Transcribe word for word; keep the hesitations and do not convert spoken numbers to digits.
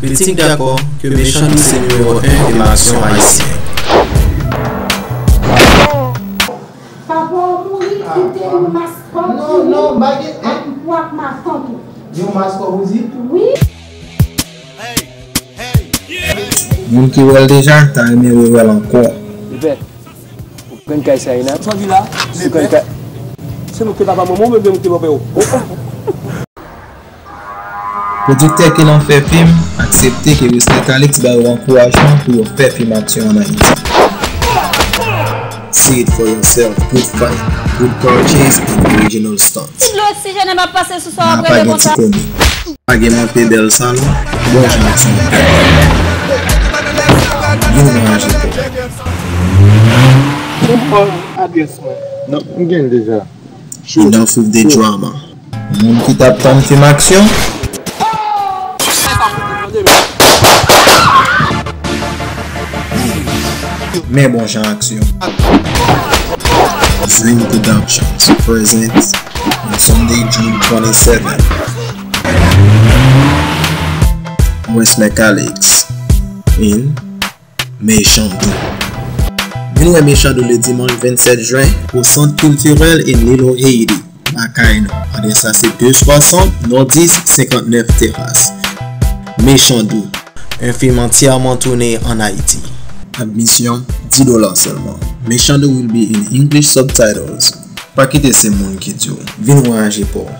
Kritik dakò ke Mechan Dou se nimewo en de nasyon ayisyen. Papa w mouri, kite yon mas pòt pou li ak pou ak matant ou. Yon mas kòb ou di? Wi. Moun ki wè l deja ta renmen rewè l ankò. Ou konn kay sa, Ina? Ou konn kay. Se nou ki te papa manman w, men nou ki te papa w. Pwodiktè ki nan fè fim aksepte ke Wesley Calix ba yo ankourajman pou yo fè fim aksyon ann Ayiti. See it for yourself, good fight, good car chase and original stunts. Ti dlo oksijene m ap pase sou sa w ap rele konsa. Pa gen ti komik. Pa gen manke bèl sa non. Bon jan aksyon. Vin voyaje pou. Ou pran adrès mwen? Non, m gen l deja. Enough with the drama. Moun ki t ap tann fim aksyon. Men bon jan aksyon. Zing Productions presents on Sunday, June twenty-seven, Wesley Calix in Mechan Dou. Vin wè Mechan Dou le dimanche vingt-sept juin au Centre Culturel in Lilo, Haiti. Lakay nou. Adrès la se deux soixante Nord dix cinquante-neuf Terrace. Mechan Dou, un film entièrement tourné en Haïti. Admisyon, dis dola sèlman. Mechan Dou will be in English subtitles. Pa kite se moun ki di w, vin voyaje pa w.